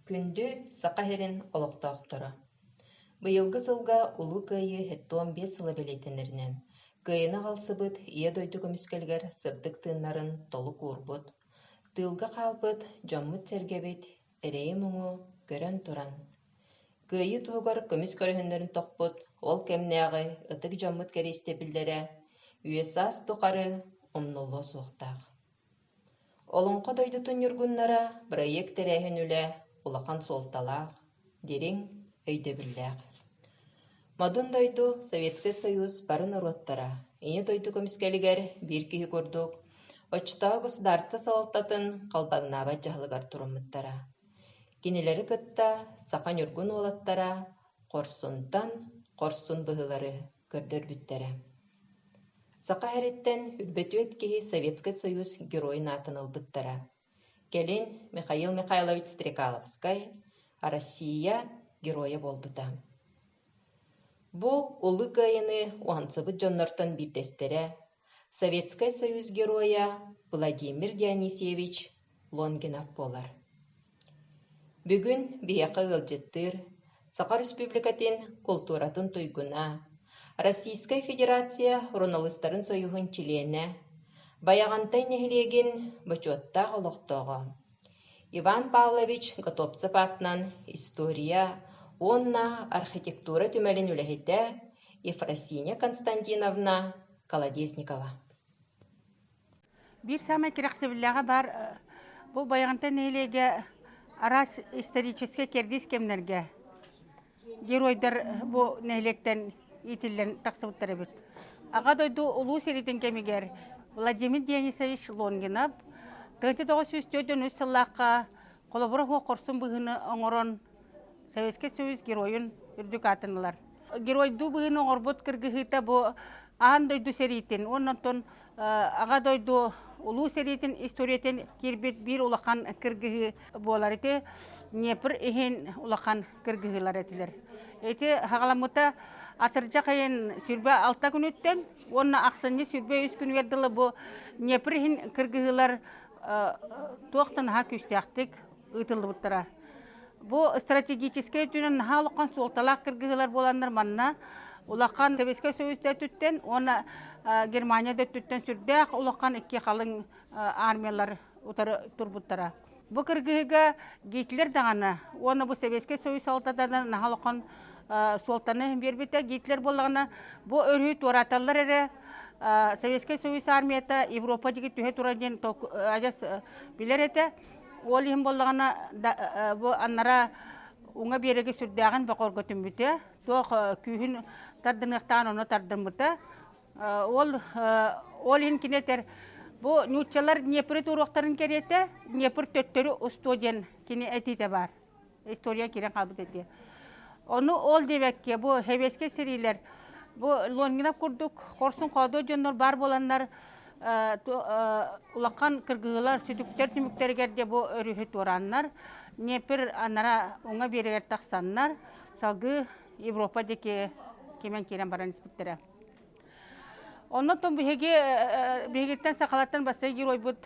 Күндү Саха сирин олохтоохторо! Быйылгы сылга Улуу Кыайыы 75 сыла бэлиэтэнэринэн, Кыайыыны аҕалсыбыт Ийэ дойду көмүскэлигэр сырдык тыыннарын толук уурбут, тыылга хаалбыт дьоммут-сэргэбит эрэйи-муҥу көрөн туран, Кыайыы туһугар көмүс көлөһүннэрин тохпут ол кэмнээҕи ытык дьоммут кэриэстэбиллэрэ үйэ-саас тухары умнуллуо суохтаах. Олоҥхо дойдутун ньургуннара бырайыак тэрээһин үлэ улахан суолталаах, дириҥ өйдөбүллээх. Модун дойду Советскай Союз бары норуоттара Ийэ дойду көмүскэлигэр биир киһи курдук оччотооҕу государство салалтатын халбаҥнаабат дьаһалыгар туруммуттара. Кинилэри кытта саха ньургун уолаттара хорсунтан хорсун быһыылары көрдөрбүттэрэ. Саха сириттэн үрбэтүөт киһи Советскай Союз Геройун аатын ылбыттара. Кэлин Михаил Михайлович Стрекаловскай Россия Геройа буолбута. Бу Улуу Кыайыыны уһансыбыт дьоннортон биирдэстэрэ Советскай Союз Геройа Владимир Дионисьевич Лонгинов буолар. Бүгүн биһиэхэ ыалдьыттыыр Саха Республикатын култууратын туйгуна, Российскай Федерация суруналыыстарын союһун чилиэнэ, Байаҕантай нэһилиэгин бочуоттаах олохтооҕо Иван Павлович Готовцев аатынан история уонна архитектура түмэлин үлэһитэ Ефросинья Константиновна Колодезникова. Биир саамай кэрэхсэбиллээҕэ баар бу Байаҕантай нэһилиэгэ араас историческай кэрдиис кэмнэргэ геройдар бу нэһилиэктэн иитиллэн тахсыбыттар эбит. Аҕа дойду Улуу сэриитин кэмигэр Владимир Денисович Лонгинов 1943 сыллаахха холобура суох хорсун быһыыны оҥорон Советскай Союз геройун үрдүк аатын ылар. Геройдуу быһыыны оҥорбут кыргыһыыта бу аан дойду сэриитин уонна онтон Аҕа дойду Улуу сэриитин историятын киирбит биир улахан кыргыһыы буолар. Ити Днепр иһин улахан кыргыһыылар этилэр. Ити хаҕаламмыта атырдьах ыйын 26 күнүттэн уонна ахсынньы 23 күнүгэр дылы бу Днепр иһин кыргыһыылар туох да наһаа күүстээхтик ыытыллыбыттара. Бу стратегическай өттүнэн наһаа улахан суолталаах кыргыһыылар буоланнар манна улахан Советскай Союз да өттүттэн уонна Германия да өттүттэн сүрдээх улахан икки халыҥ армиялар утары турбуттара. Бу кыргыһыыга Гитлер даҕаны уонна бу Советскай Союз салалтата наһаа улахан суолтаны биэрбитэ. Гитлер буоллаҕына бу өрүһү туораталлар эрэ Советскай Союз армията Европа диэки түһэ турар диэн адьас билэр этэ. Ол иһин буоллаҕына бу аннара уҥа биэрэги сүрдээҕин бөҕөргөтүммүтэ, туох күүһүн тардыныахтааҕын ону тардыммыта. Ол ол иһин кини этэр бу нууччалар Днепри туруохтарын кэриэтэ Днепр төттөрү устуо диэн кини этиитэ баар. История киирэн хаалбыт этиэ. Ону ол диэбэккэ бу сэбиэскэй сэриилэр бу Лонгинов курдук хорсун хоодуот дьоннор баар буоланнар улахан кыргыһыылар сүтүктэр түмүктэригэр де бу өрүһү туорааннар Днепр анара уҥа биэрэгэр тахсаннар салгыы Европа диэки кимэн киирэн баран испиттэрэ. Оннотон биһиги биһигиттэн сахалартан бастакы геройбут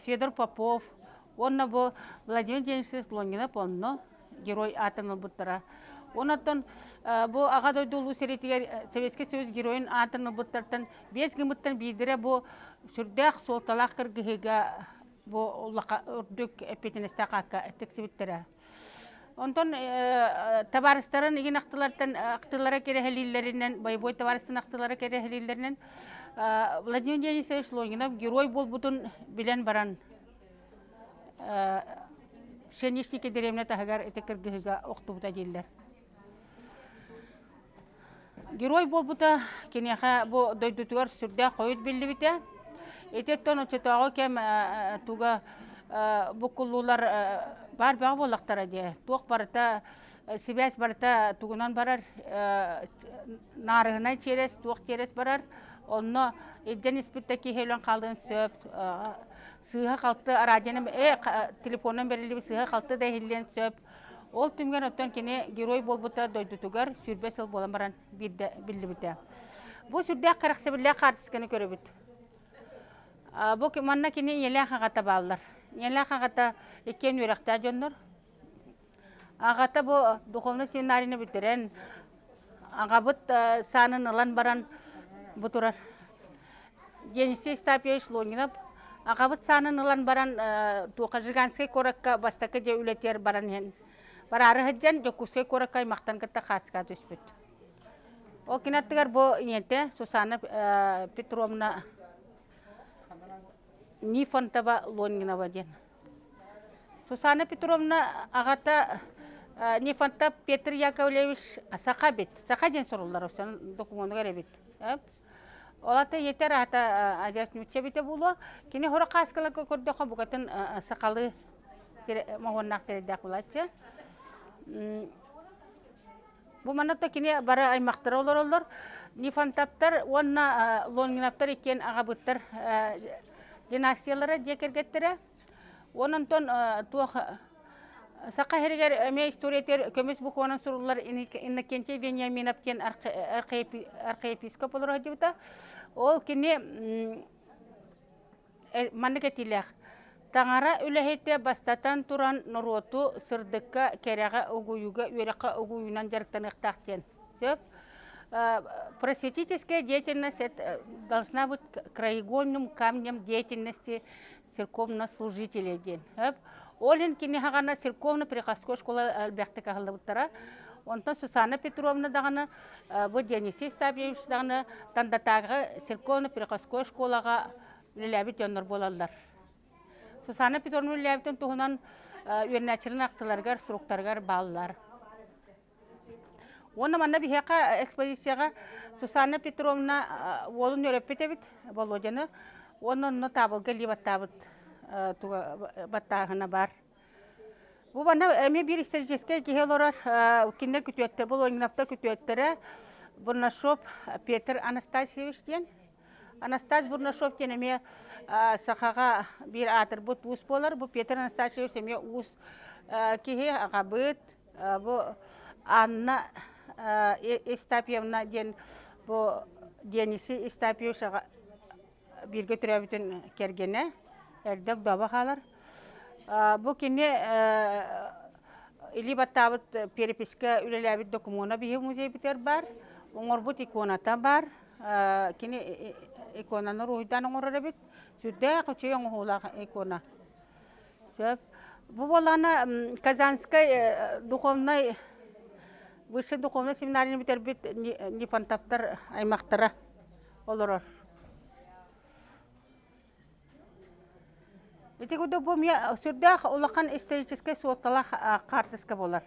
Федор Попов уонна бу Владимир Денисович Лонгинов онно герой аатын ылбыттара. Онон бу Аҕа дойду Улуу сэриитигэр Советский Союз геройун аатын ылбыттартан биэс гыммыттан биирдэрэ бу сүрдээх суолталаах кыргыһыыга бу үрдүк эппиэтинэстээх аакка тиксибиттэрэ. Онтон табаарыстарын игин ахтылартан ахтылара кэрэһэлииллэринэн, бойобуой табаарыстарын ахтылара кэрэһэлииллэринэн Владимир Денисович Логинов герой буолбутун билэн баран Шенишники дэриэбинэ таһыгар ити кыргыһыыга охтубута дииллэр. Герой буолбута киниэхэ бу дойдутугар сүрдээх хойут биллибитэ. Ититтэн оччотооҕу кэм туга буккуллуулар баар бөҕө буоллахтара дии. Туох барыта сибээс барыта тугунан барар наарыһынай чиэрэс, туох чиэрэс барар. Онно илдьэн испит да киһи өлөн хаалыан сөп. Сыыһа-халты радионан, телефонунан бэриллибит сыыһа-халты да иһиллиэн сөп. Ол түмүгэр оттон кини герой буолбута дойдутугар 20 сыл буолан баран биирдэ биллибитэ. Бу сүрдээх кэрэхсэбиллээх хаартысканы көрөбүт. Бу манна кини ийэлээх аҕата бааллар. Ийэлээх аҕата иккиэн үөрэхтээх дьоннор. Аҕата бу духовнай семинарияны бүтэрэн, аҕабыт саанын ылан баран бу турар. Денисий Стапьевич Лонгинов аҕабыт саанын ылан баран туоха Жиганскай куоракка бастакы дьэ үлэтигэр баран иһэн бараары сылдьан Дьокуускай куоракка аймахтан кытта хаачыска түспүт. Ол кини аттыгар бу ийэтэ Сусанна Петровна Нифонтова Лонгинова диэн. Сусанна Петровна аҕата Нифонтов Петр Яковлевич саха эбит. Саха диэн суруллар докумуонугар эбит. Ол ата ийэтэ аата адьас нуучча эбитэ буолуо. Кини хоро хааскаларга көрдөххө букатын сахалыы моһуоннаах сирэйдээх буолааччы. Бу манна то кини бары аймахтара олороллор. Нифонтовтар уонна Лонгиновтар иккиэн аҕабыттар династиялара дьиэ кэргэттэрэ. Уон онтон туох Саха сиригэр эмиэ историятыгар көмүс букванан суруллар Иннокентий Вениаминов диэн архиепископ олоро сылдьыбыта. Ол кини маннык этиилээх: Таҥара үлэһитэ бастатан туран норуоту сырдыкка, кэрэҕэ угуйууга, үөрэххэ угуйуунан дьарыктаныахтаах диэн. Сөп? Просветительская деятельность должна быть краеугольным камнем деятельности церковнослужителей диэн. Ол иһин кини хаҕана церковно-приходской школа элбэхтик аһыллыбыттара. Онтон Сусанна Петровна даҕаны бу Дионисий Ставьевич даҕаны Тандатааҕы церковно-приходской школаҕа үлэлээбит дьоннор буолаллар. Сусанна Петровна үлэлээбитин туһунан үөрэнээччилэрин ахтыларыгар, суруктарыгар бааллар. Уонна манна биһиэхэ экспозицияҕа Сусанна Петровна уолун үөрэппит эбит, Володяны. Уонна онно таабылга илии баттаабыт баттааһына баар. Бу манна эмиэ биир историческай киһи олорор, кинилэр күтүөттэр, бу Лонгиновтар күтүөттэрэ Бурнашов Петр Анастасьевич диэн. Анастас Бурнашов диэн эмиэ сахаҕа биир аатырбыт уус буолар. Бу Петр Анастасьевич эмиэ уус киһи, аҕабыт, Бу Анна Евстафьевна диэн бу Дионисий Евстафьевич бииргэ төрөөбүтүн кэргэнэ эрдэ огдообо хаалар. Бу кини илии баттаабыт переписка үлэлээбит докумуона биһиги музейбытыгар баар, оҥорбут иконата баар. Кини иконаны уруһуйдаан оҥорор эбит. Сүрдээх үчүгэй оҥоһуулаах икона. Сөп. Бу буоллаҕына Казанскай духовнай высший духовнай семинарияны бүтэрбит Нифонтовтар аймахтара олорор. Ити курдук бу эмиэ сүрдээх улахан историческай суолталаах хаартыска буолар.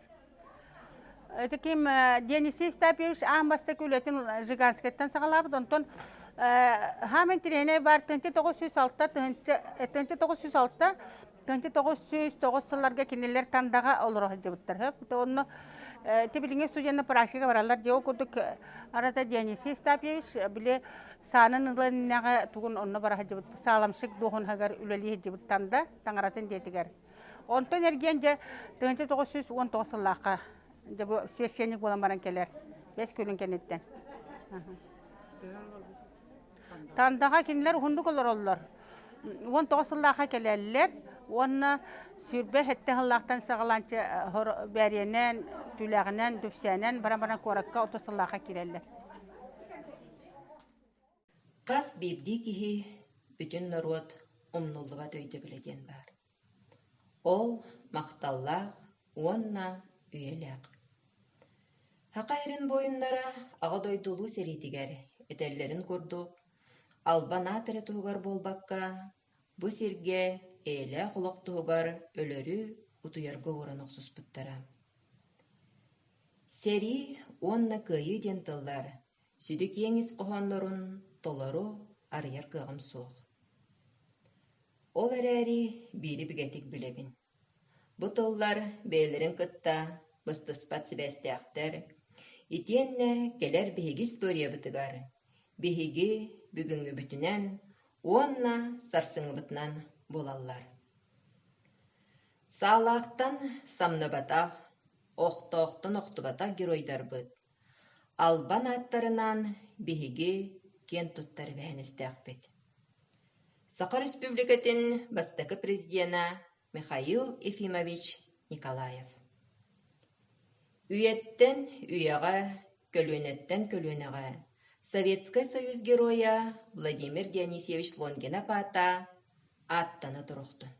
Ити ким Дионисий Стапьевич аан бастакы үлэтин Жиганскайтан саҕалаабыт, онтон хааман интэриэһинэй баар 1906 1906 1909 сылларга кинилэр Тандаҕа олоро сылдьыбыттар. Онно ити билиҥҥи студеннар практика бараллар дии. Ол курдук арата Дионисий Стапьевич били саанын ылан иннэҕэ тугун онно бара сылдьыбыт сааламщик дуоһунаһыгар үлэлии сылдьыбыт Танда таҥаратын дьиэтигэр. Онтон эргиэн дьэ 1919 сыллаахха дьэ бу священник буолан баран кэлэр. Бэс күнүн кэнниттэн. Тандаҕа кинилэр уһуннук олороллор. 19 сыллаахха кэлэллэр уонна 27 сыллаахтан саҕалаанчы бээриэнэн, түлэҕинэн, дүпсээнэн баран-баран куоракка 30 сыллаахха киирэллэр. Хас биирдии киһи бүтүн норуот умнуллубат өйдөбүлэ диэн баар. Ол махталлаах уонна үйэлээх. Саха сирин буойуннара Аҕа дойду Улуу сэриитигэр этэллэрин курдук, албан аат эрэ туһугар буолбакка, бу сиргэ эйэлээх олох туһугар өлөрү утуйарга ууран охсуспуттара. Сэрии уонна кыайыы диэн тыллар сүдү киэҥ ис хоһооннорун толору арыйар кыаҕым суох. Ол эрээри биири бигэтик билэбин: бу тыллар бэйэлэрин кытта быстыспат сибээстээхтэр, итиэннэ кэлэр биһиги историябытыгар, биһиги бүгүҥҥүбүтүнэн уонна сарсыҥҥыбытынан буолаллар. Саалаахтан самныбатах, охтоохтон охтубатах геройдарбыт Албан ааттарынан биһиги киэн туттар эбээһинэстээхпит. Саха Республикатын бастакы президенэ Михаил Ефимович Николаев. Үйэттэн үйэҕэ, көлүөнэттэн көлүөнэҕэ Советскай Союз Геройа Владимир Дионисьевич Лонгинов аата ааттана туруохтун.